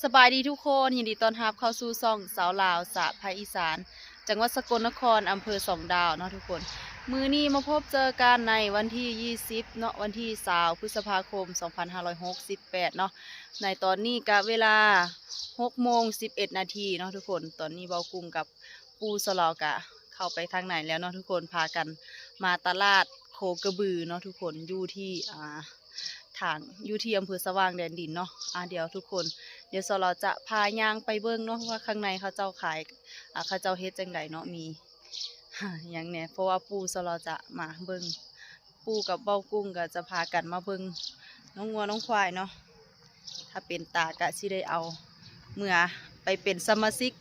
ສະບາຍດີທຸກຄົນ, ຍິນດີຕ້ອນຮັບເຂົ້າສູ່ຊ່ອງສາວລາວສະພາກອີສານ ຈັງຫວັດສະກົນນະຄອນ ອຳເພີສອງດາວເນາະທຸກຄົນ. ມື້ນີ້ມາພົບເຈີກັນໃນວັນທີຊາວສິບເນາະ, ວັນທີຊາວ ພຶດສະພາຄົມ ສອງພັນຫ້າຮ້ອຍຫົກສິບແປດເນາະ. ໃນຕອນນີ້ກະເວລາຫົກໂມງສິບເອັດນາທີເນາະທຸກຄົນ. ຕອນນີ້ເບົາກຸ້ງກັບ ປູ່ສະຫຼໍກະເຂົ້າໄປທາງໃນແລ້ວເນາະທຸກຄົນ, ພາກັນມາຕະຫຼາດໂຄກະບືເນາະທຸກຄົນ, ຢູ່ທີ່ ອ່າ ທາງ ຢູ່ທີ່ອຳເພີສະຫວ່າງແດນດິນເນາະ. ອ່າ ດຽວທຸກຄົນ ດຽວສະຫຼໍຈະພາຍ່າງໄປເບິ່ງເນາະ ວ່າຂ້າງໃນເຂົາເຈົ້າຂາຍ ອ່າ ເຂົາເຈົ້າເຮັດຈັ່ງໃດເນາະ, ມີຫຍັງແດ່ ເພາະວ່າປູ່ສະຫຼໍຈະມາເບິ່ງ. ປູ່ກັບເບົາກຸ້ງກໍຈະພາກັນມາເບິ່ງນ້ອງງົວນ້ອງຄວາຍເນາະ. ຖ້າເປັນຕາກະຊິໄດ້ເອົາເມືອໄປເປັນສະມາຊິກ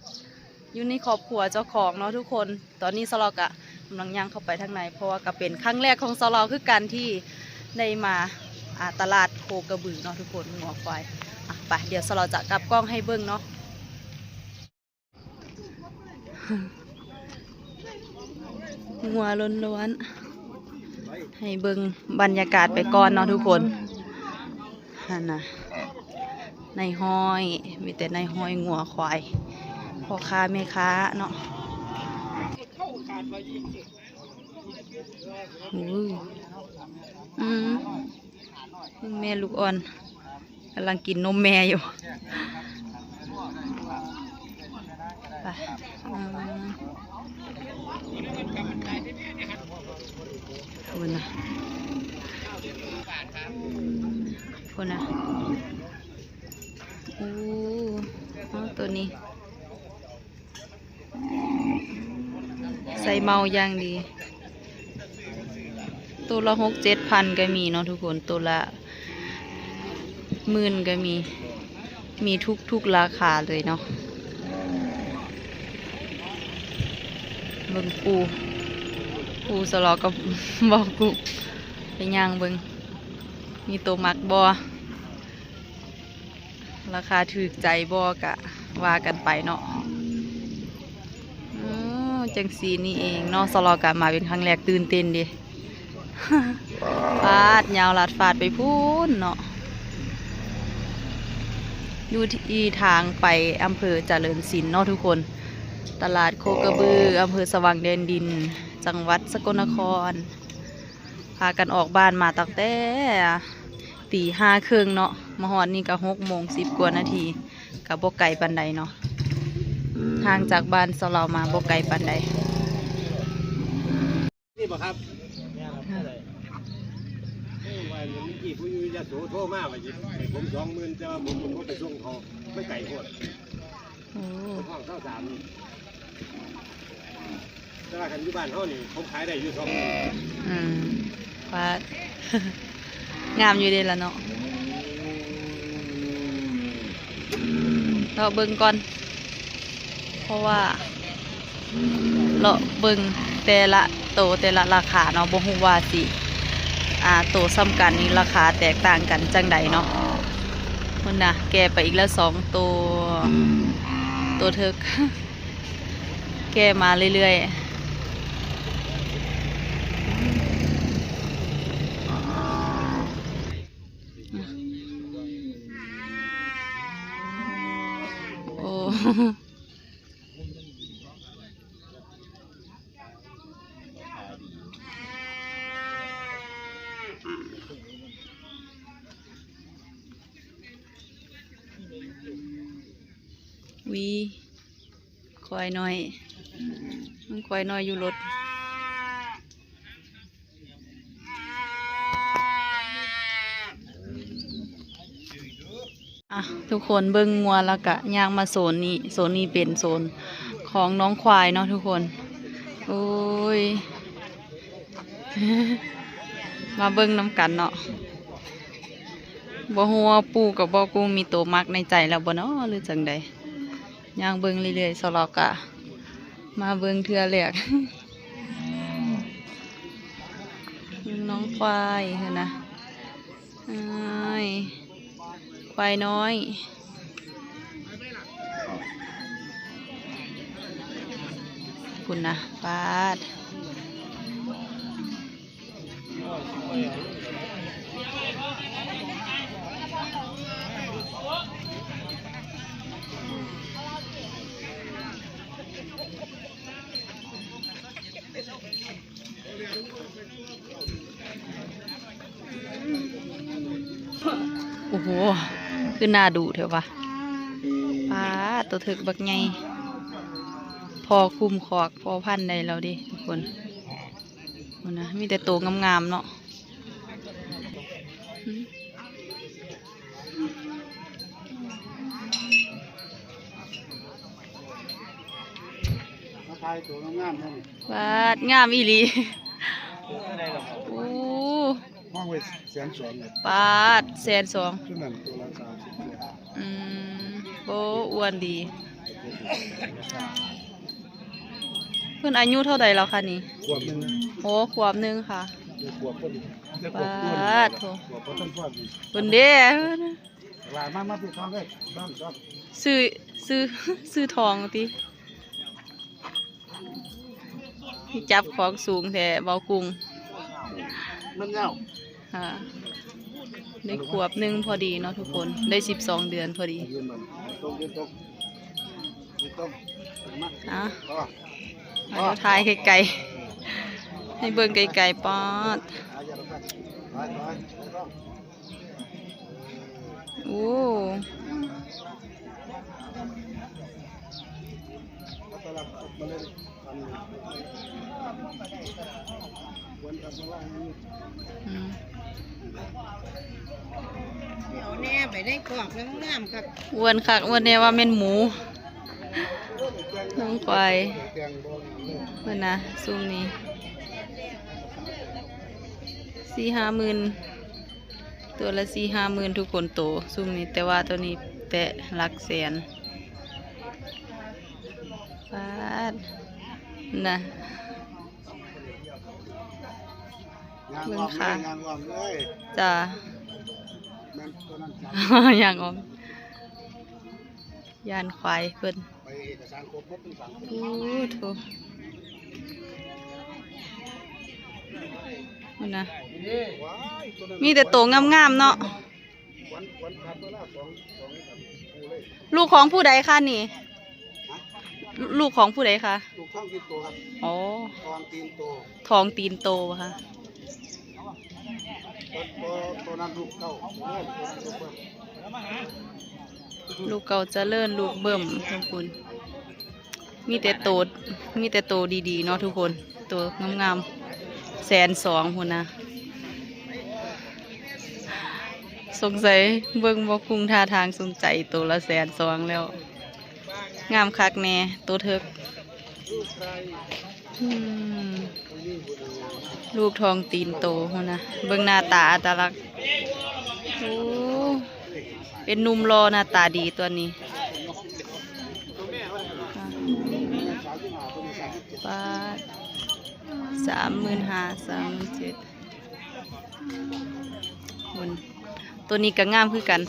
ຢູ່ໃນຄອບຄົວເຈົ້າຂອງເນາະທຸກຄົນ. ຕອນນີ້ສາວລາວກະກຳລັງຍ່າງເຂົ້າໄປທາງໃນ ເພາະວ່າກະເປັນຄັ້ງແລກຂອງສາວລາວຄືກັນທີ່ໄດ້ມາ ອ່າ ຕະຫຼາດໂຄກະບືເນາະທຸກຄົນ, ງົວຄວາຍ. ອ່ະ ໄປ ດຽວສາວລາວຈະກັບກ້ອງໃຫ້ເບິ່ງເນາະ. ງົວລ້ວນໆ ໃຫ້ເບິ່ງບັນຍາກາດໄປກ່ອນເນາະທຸກຄົນ. ຫັ້ນນະ ນາຍຮ້ອຍ ມີແຕ່ນາຍຮ້ອຍງົວຄວາຍ ພໍ່ຄ້າແມ່ຄ້າເນາະ. ໂອ້ຍ ອືມ ເບິ່ງແມ່ລູກອ່ອນ ກຳລັງກິນນົມແມ່ຢູ່. ໄປ ອືມ ພຸ້ນນະ ພຸ້ນນະ. ໂອ້ ເອົາໂຕນີ້ ໃສ່ເມົາຢ່າງດີ. ໂຕລະຫົກເຈັດພັນກໍມີເນາະທຸກຄົນ, ໂຕລະໝື່ນກໍມີ, ມີທຸກໆລາຄາເລີຍເນາະ. ເບິ່ງປູ່ ປູ່ສະຫຼໍກັບເບົາກຸ້ງ ໄປຍ່າງເບິ່ງ ມີໂຕມັກບໍ່? ລາຄາຖືກໃຈບໍ່ກະວ່າກັນໄປເນາະ. ໂອ້ ຈັ່ງຊີ້ນີ້ເອງເນາະ, ສາວລາວກະມາເປັນຄັ້ງແລກ ຕື່ນເຕັ້ນເດ. ຟາດຍາວລາດຟາດໄປພຸ້ນເນາະ, ຢູ່ທີ່ທາງໄປອຳເພີຈະເລີນສິນເນາະທຸກຄົນ. ຕະຫຼາດໂຄກະບື ອຳເພີສະຫວ່າງແດນດິນ ຈັງຫວັດສະກົນນະຄອນ. ພາກັນອອກບ້ານມາຕັ້ງແຕ່ຕີຫ້າເຄິ່ງເນາະ, ມາຮອດນີ້ກໍຫົກໂມງສິບກວ່ານາທີ, ກໍບໍ່ໄກປານໃດເນາະ, ຫ່າງຈາກບ້ານສາວລາວມາບໍ່ໄກປານໃດ. ນີ້ບໍ່ຄັບ? ແມ່ນຄັບ. ເອີ ວ່າເມື່ອກີ້ຜູ້ຢູ່ຍະໂສໂທມາວ່າຊິໃຫ້ຜົມສອງໝື່ນ ແຕ່ວ່າຜົມບໍ່ໄປສົ່ງເຂົາ, ມັນໄກໂພດ. ໂອ້ ຫ້ອງຊາວສາມນີ້ ແຕ່ວ່າຄັນຢູ່ບ້ານເຮົານີ້ ຜົມຂາຍໄດ້ຢູ່ສອງໝື່ນ. ອືມ ວ່າງາມຢູ່ເດລະເນາະ, ເລາະເບິ່ງກ່ອນ ເພາະວ່າເລາະເບິ່ງແຕ່ລະໂຕ ແຕ່ລະລາຄາເນາະ, ບໍ່ຮູ້ວ່າຊິ ອ່າ ໂຕສ່ຳກັນນີ້ລາຄາແຕກຕ່າງກັນຈັ່ງໃດເນາະ. ພຸ້ນນະ ແກ່ໄປອີກແລ້ວສອງໂຕ, ໂຕເຖິກ ແກ່ມາເລື້ອຍໆ. ໂອ້ ຫວີ ຄວາຍນ້ອຍ, ຄວາຍນ້ອຍຢູ່ລົດ. ອ່ະ ທຸກຄົນເບິ່ງງົວແລ້ວກະຍ່າງມາໂຊນນີ້, ໂຊນນີ້ເປັນໂຊນຂອງນ້ອງຄວາຍເນາະທຸກຄົນ. ໂອ້ຍ ມາເບິ່ງນຳກັນເນາະ, ບໍ່ຮູ້ວ່າປູ່ກັບເບົາກຸ້ງມີໂຕມັກໃນໃຈແລ້ວບໍ່ເນາະ ຫຼືຈັ່ງໃດ. ຍ່າງເບິ່ງເລື້ອຍໆ ສາວລາວກະມາເບິ່ງເທື່ອແລກ. ເບິ່ງນ້ອງຄວາຍຫັ້ນນະ, ອ້າຍ ຄວາຍນ້ອຍ ພຸ້ນນະ ປາດ. ໂອ້ໂຫ ຄືໜ້າດຸແທ້ວະ. ປາດ ໂຕເຖິກບັກໃຫຍ່ ພໍ່ຄຸມຄອກ ພໍ່ພັນໄດ້ແລ້ວເດ້ທຸກຄົນ. ພຸ້ນນະ ມີແຕ່ໂຕງາມໆເນາະ. ມາຖ່າຍໂຕງາມໆແດ່ນີ້. ປາດ ງາມອີ່ຫຼີ. ໂອ້ ຫ້ອງໄວ້ແສນສອງເລີຍ. ປາດ ແສນສອງ ຕົວນັ້ນໂຕລະສາມສິບເຈັດ. ອືມ ໂອ້ ອ້ວນດີ. ເພິ່ນອາຍຸເທົ່າໃດແລ້ວຄະນີ້? ຂວບໜຶ່ງ. ໂອ້ ຂວບໜຶ່ງຄ່ະ. ເດັກຂວບເພິ່ນ ເດັກຂວບກວ່ານີ້. ປາດໂທ້ ຂວບບໍ່ທັນຮອດນີ້. ເພິ່ນເດ້ ຫຼາຍມາກ ມາຕິດທອງເດ້ ຕ້ອງ ຕ້ອງ ຊື່ ຊື່ ຊື່ທອງຕິ. ຈັບຂອງສູງແທ້ເບົາກຸງ. ແມ່ນແລ້ວ ອ່າ ໄດ້ຂວບໜຶ່ງພໍດີເນາະທຸກຄົນ ໄດ້ສິບສອງເດືອນພໍດີ. ອ່າ ເອົາ ຖ່າຍໄກໆ ໃຫ້ເບິ່ງໄກໆ. ປາດ ໂອ້ ອືມ ເອົາແນ່ໄປໃນຄອກງາມໆຄັກ. ອ້ວນຄັກອ້ວນແນ່ ວ່າແມ່ນໝູ ນ້ອງຄວາຍ. ເບິ່ງນະ ຊຸມນີ້ ສີ່ຫ້າໝື່ນ ຕົວລະສີ່ຫ້າໝື່ນທຸກຄົນໂຕ ຊຸມນີ້ ແຕ່ວ່າໂຕນີ້ແຕະຫຼັກແສນ. ປາດ ນະ ເບິ່ງຄ່ະ ຍ່າງອ້ອມເລີຍ ຍ່າງອ້ອມເລີຍ. ຈ້າ ແມ່ນຕົວນັ້ນ ຍ່າງອ້ອມ ຢ້ານຄວາຍເພິ່ນ. ໄປເອກະສານຄົບໝົດທັງສາມຄົນ. ໂອ້ໂທ້ ພຸ້ນນະ ມີແຕ່ໂຕງາມໆເນາະ. ລູກຂອງຜູ້ໃດຄະນີ້? ລູກຂອງຜູ້ໃດຄະ? ລູກທອງຕີນໂຕຄັບ. ອໍ ທອງຕີນໂຕ ທອງຕີນໂຕບໍ່ຄະ? ໂຕ ໂຕນັ້ນລູກເກົ່າ ໂຕນັ້ນລູກເບິ່ມ ລູກເກົ່າຈະເລີນ ລູກເບິ່ມຂອງຄຸນ. ມີແຕ່ໂຕ ມີແຕ່ໂຕດີໆເນາະທຸກຄົນ ໂຕງາມໆ. ແສນສອງພຸ້ນນະ ສົງໄສເບິ່ງບໍ່ກຸ້ງ ທ່າທາງສົງໄສໂຕລະແສນສອງແລ້ວ. ງາມຄັກແນ່ ໂຕເຖິກ. ອືມ ລູກທອງຕີນໂຕພຸ້ນນະ ເບິ່ງໜ້າຕາອັດຕະລັກ. ໂອ້ ເປັນໜຸ່ມຫຼໍ່ໜ້າຕາດີຕົວນີ້. ປາດ ສາມໝື່ນຫ້າ ສາມໝື່ນເຈັດພຸ້ນ. ຕົວນີ້ກໍງາມຄືກັນ.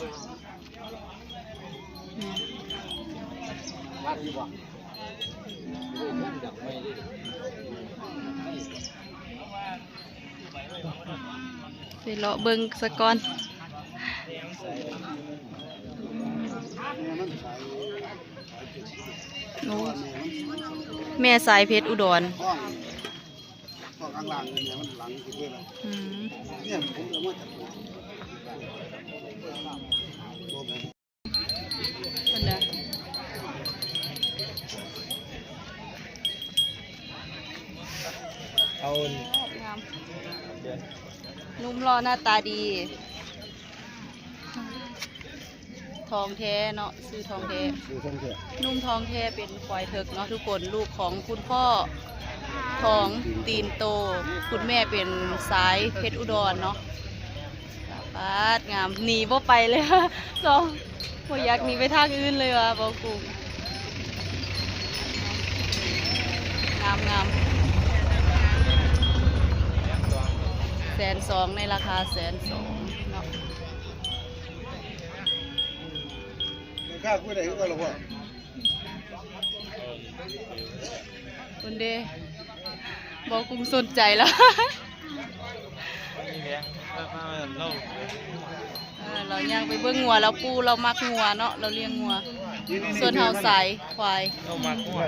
ໄປເລາະເບິ່ງສາກ່ອນ. ໂອ້ ແມ່ສາຍເພັດອຸດອນ. ອືມ ເພິ່ນນະ ເອົາ ງາມ ໜຸ່ມຫຼໍ່ໜ້າຕາດີ. ທອງແທ້ເນາະ ຊື່ທອງແທ້ ຊື່ທອງແທ້. ໜຸ່ມທອງແທ້ເປັນຄວາຍເຖິກເນາະທຸກຄົນ ລູກຂອງຄຸນພໍ່ທອງຕີນໂຕ ຄຸນແມ່ເປັນສາຍເພັດອຸດອນເນາະ. ປາດ ງາມ ໜີບໍ່ໄປເລີຍ ລອງ ບໍ່ຢາກໜີໄປທາງອື່ນເລີຍວ່າ ບໍ່ກຸ້ງ. ງາມໆ ແສນສອງ ໃນລາຄາແສນສອງເນາະ. ຄ່າຜູ້ໃດຄືກັນລະພໍ່? ເພິ່ນເດ້ ບໍ່ກຸ້ມສົນໃຈລະ. ເອີ ລາວຍ່າງໄປເບິ່ງງົວ ລາວປູ້ ລາວມັກງົວເນາະ ລາວລ້ຽງງົວ. ສ່ວນເຮົາສາຍຄວາຍ ລາວມັກງົວ.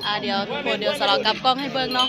ອ່າ ດຽວທຸກຄົນ ດຽວສາວລາວກັບກ້ອງໃຫ້ເບິ່ງເນາະ.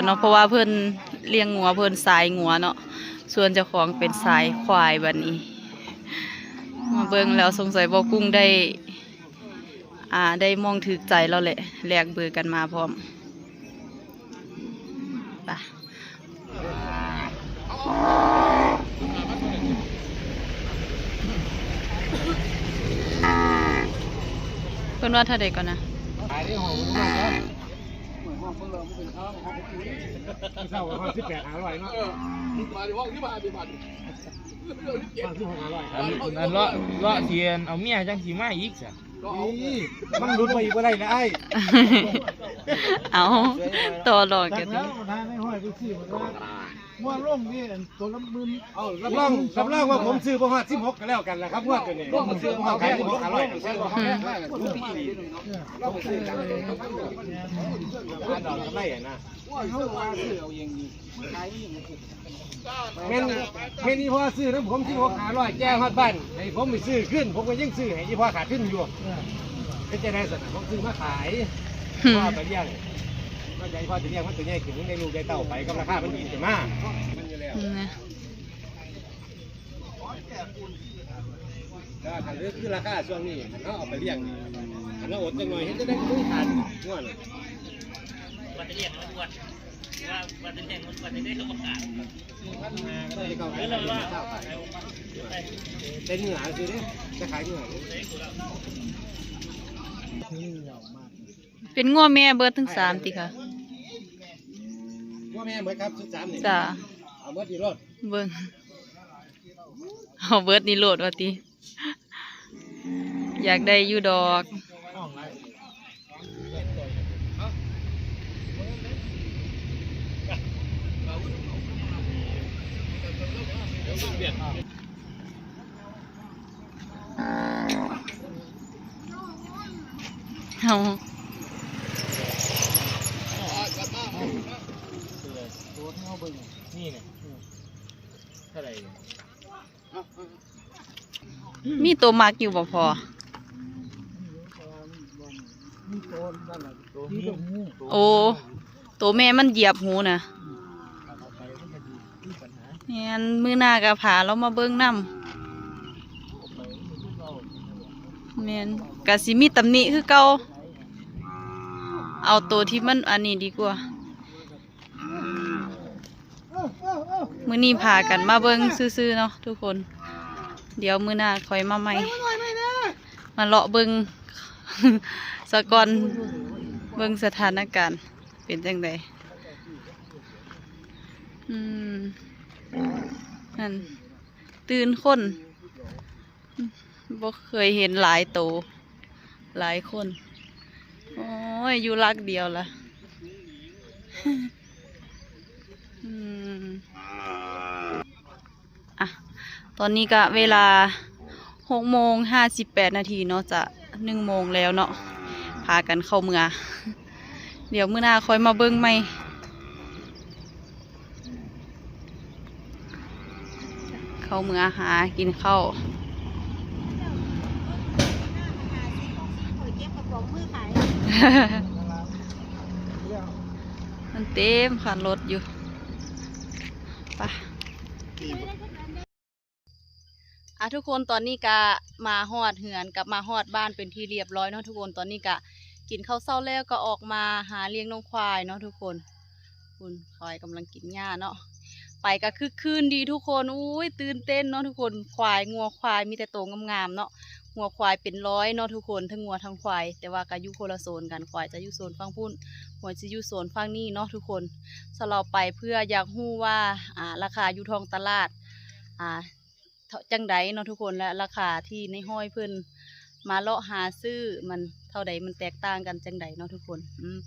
ນເນາະ ເພາະວ່າເພິ່ນລ້ຽງງົວ ເພິ່ນສາຍງົວເນາະ ສ່ວນເຈົ້າຂອງເປັນສາຍຄວາຍ. ບັດນີ້ມາເບິ່ງແລ້ວ ສົງໄສບໍ່ກຸ້ງໄດ້ ອ່າ ໄດ້ໝ່ອງຖືກໃຈແລ້ວແຫຼະ ແລກເບີກັນມາພ້ອມ. ໄປ ເພິ່ນວ່າເທົ່າໃດກ່ອນນະ? ເຊົ້າຮອດສິບແປດຫ້າຮ້ອຍເນາະ ເອີ ມາດິ ຫ້ອງທີ່ມາດິ ມາດິ ຫ້ອງທີ່ຫົກຫ້າຮ້ອຍ ອັນ ອັນເລາະ ເລາະຊິເອົາເມຍຈັ່ງຊິມາອີກຊະ. ນີ້ ມັນຫຼຸດມາອີກບໍ່ໄດ້ແລ້ວອ້າຍ. ເອົາ ຕໍ່ລອງກັນຕິ ແລ້ວບັນຫາໃນຫ້ອຍໄປຊື້ວ່າງົວລົງນີ້ ອັນໂຕລະໝື່ນ ເອົາ ຮັບຮອງ ຮັບຮອງວ່າຜົມຊື້ບໍ່ຮອດສິບຫົກກໍແລ້ວກັນລະຄັບ ງົວໂຕນີ້ ຜົມຊື້ບໍ່ຮອດຂາຍສິບຫົກຫ້າຮ້ອຍ ອືມ ກຳໄລນະ ແມ່ນ ແມ່ນອີ່ພໍ່ຊື້ນຳຜົມສິບຫົກຫ້າຮ້ອຍ ແກ່ຮອດບ້ານໃຫ້ຜົມໄປຊື້ຄືນ ຜົມກໍຍັງຊື້ໃຫ້ອີ່ພໍ່ຂາດທຶນຢູ່. ເຮັດຈັ່ງໃດຊັ້ນນະ ຜົມຊື້ມາຂາຍ ພໍ່ໄປລ້ຽງ ມາໃຫ້ພໍ່ໄປລ້ຽງ ມັນໂຕໃຫຍ່ຂຶ້ນ ມັນໄດ້ລູກໄດ້ເຕົ້າໄປ ກັບລາຄາມັນດີຂຶ້ນມາ ນະ ລາຄາ ຄືລາຄາຊ່ວງນີ້ ຄັນເຮົາເອົາໄປລ້ຽງ ຄັນເຮົາອົດຈັກໜ້ອຍ ເຮັດຈັ່ງໃດກໍບໍ່ຂາດງົວນະ. ເປັນງົວແມ່ເບິດທັງສາມຕິຄະ? ງົວແມ່ເບິດຄັບ ຊຸດສາມນີ້ ຈ້າ ເອົາເບິດນີ້ໂລດ ເບິ່ງ ເອົາເບິດນີ້ໂລດວ່າຕິ. ຢາກໄດ້ຢູ່ດອກ ເຮົາ ນີ້ນະ ເທົ່າໃດ? ມີໂຕມັກຢູ່ບໍ່ພໍ່? ໂອ້ ໂຕແມ່ມັນຢຽບຫູນະ. ແມ່ນ ມື້ໜ້າກໍພາລາວມາເບິ່ງນຳ. ແມ່ນ ກະຊິມີຕຳໜິຄືເກົ່າ ເອົາໂຕທີ່ມັນອັນນີ້ດີກວ່າ. ມື້ນີ້ພາກັນມາເບິ່ງຊື່ໆເນາະທຸກຄົນ ດຽວມື້ໜ້າຄ່ອຍມາໃໝ່ ມາເລາະເບິ່ງສາກ່ອນ ເບິ່ງສະຖານະການເປັນຈັ່ງໃດ. ອືມ ນັ້ນ ຕື່ນຄົນ ບໍ່ເຄີຍເຫັນຫຼາຍໂຕ ຫຼາຍຄົນ. ໂອ້ຍ ຢູ່ຫຼັກດຽວລະ. ອືມ ອ່ະ ຕອນນີ້ກະເວລາຫົກໂມງຫ້າສິບແປດນາທີເນາະ ຈະໜຶ່ງໂມງແລ້ວເນາະ ພາກັນເຂົ້າເມືອ. ດຽວມື້ໜ້າຄ່ອຍມາເບິ່ງໃໝ່. ເຂົ້າເມືອຫາກິນເຂົ້າ ມັນເຕັມຄັນລົດຢູ່. ໄປ ອ່ະ ທຸກຄົນ ຕອນນີ້ກະມາຮອດເຮືອນ ກັບມາຮອດບ້ານເປັນທີ່ລຽບຮ້ອຍເນາະທຸກຄົນ. ຕອນນີ້ກະກິນເຂົ້າເຊົ້າແລ້ວ ກໍອອກມາຫາລ້ຽງນ້ອງຄວາຍເນາະທຸກຄົນ. ພຸ້ນ ຄວາຍກຳລັງກິນຫຍ້າເນາະ. ໄປກະຄຶກຄື້ນດີທຸກຄົນ. ໂອ້ຍ ຕື່ນເຕັ້ນເນາະທຸກຄົນ. ຄວາຍ ງົວຄວາຍມີແຕ່ໂຕງາມໆເນາະ. ງົວຄວາຍເປັນຮ້ອຍເນາະທຸກຄົນ ທັງງົວທັງຄວາຍ ແຕ່ວ່າກະຢູ່ຄົນລະໂຊນກັນ. ຄວາຍຈະຢູ່ໂຊນຝັ່ງພຸ້ນ ງົວຈະຢູ່ໂຊນຝັ່ງນີ້ເນາະທຸກຄົນ. ສຳລັບໃຜເພື່ອຢາກຮູ້ວ່າ ອ່າ ລາຄາຢູ່ທ້ອງຕະຫຼາດ ອ່າ ເທົ່າ ຈັ່ງໃດເນາະທຸກຄົນ ແລະ ລາຄາທີ່ນາຍຮ້ອຍເພິ່ນມາເລາະຫາຊື້ມັນເທົ່າໃດ ມັນແຕກຕ່າງກັນຈັ່ງໃດເນາະທຸກຄົນ. ອືມ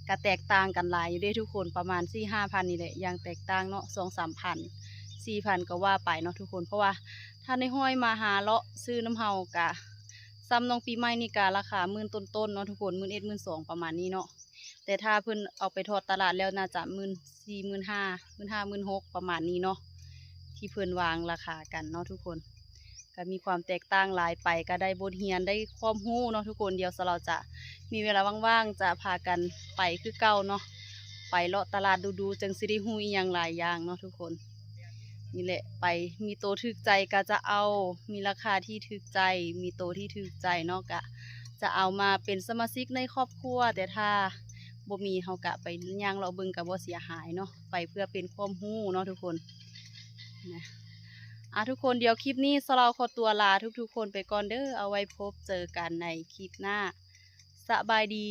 ກະແຕກຕ່າງກັນຫຼາຍຢູ່ເດ້ທຸກຄົນ ປະມານສີ່ຫ້າພັນນີ້ແຫຼະ ຢ່າງແຕກຕ່າງເນາະ ສອງສາມພັນ ສີ່ພັນ ກໍວ່າໄປເນາະທຸກຄົນ. ເພາະວ່າຖ້ານາຍຮ້ອຍມາຫາເລາະຊື້ນຳເຮົາກະ ສ່ຳນ້ອງປີໃໝ່ນີ້ກະລາຄາໝື່ນຕົ້ນໆເນາະທຸກຄົນ ໝື່ນເອັດ ໝື່ນສອງ ປະມານນີ້ເນາະ. ແຕ່ຖ້າເພິ່ນເອົາໄປທອດຕະຫຼາດແລ້ວ ໜ້າຈະໝື່ນສີ່ ໝື່ນຫ້າ ໝື່ນຫ້າ ໝື່ນຫົກ ປະມານນີ້ເນາະ ທີ່ເພິ່ນວາງລາຄາກັນເນາະທຸກຄົນ. ກະມີຄວາມແຕກຕ່າງຫຼາຍໄປ ກະໄດ້ບົດຮຽນ ໄດ້ຄວາມຮູ້ເນາະທຸກຄົນ. ດຽວສາວລາວຈະມີເວລາວ່າງໆ ຈະພາກັນໄປຄືເກົ່າເນາະ ໄປເລາະຕະຫຼາດດູໆ ຈັ່ງຊິໄດ້ຮູ້ອີ່ຫຍັງຫຼາຍຢ່າງເນາະທຸກຄົນ. ນີ້ແຫຼະ ໄປ ມີໂຕຖືກໃຈກະຈະເອົາ ມີລາຄາທີ່ຖືກໃຈ ມີໂຕທີ່ຖືກໃຈເນາະ ກະຈະເອົາມາເປັນສະມາຊິກໃນຄອບຄົວ. ແຕ່ຖ້າບໍ່ມີ ເຮົາກະໄປຍ່າງເລາະເບິ່ງກະບໍ່ເສຍຫາຍເນາະ ໄປເພື່ອເປັນຄວາມຮູ້ເນາະທຸກຄົນ. ນະ ອາ ທຸກຄົນ ດຽວຄລິບນີ້ສາວລາວຂໍຕົວລາທຸກໆຄົນໄປກ່ອນເດີ ເອົາໄວ້ພົບເຈີກັນໃນຄລິບໜ້າ. ສະບາຍດີ.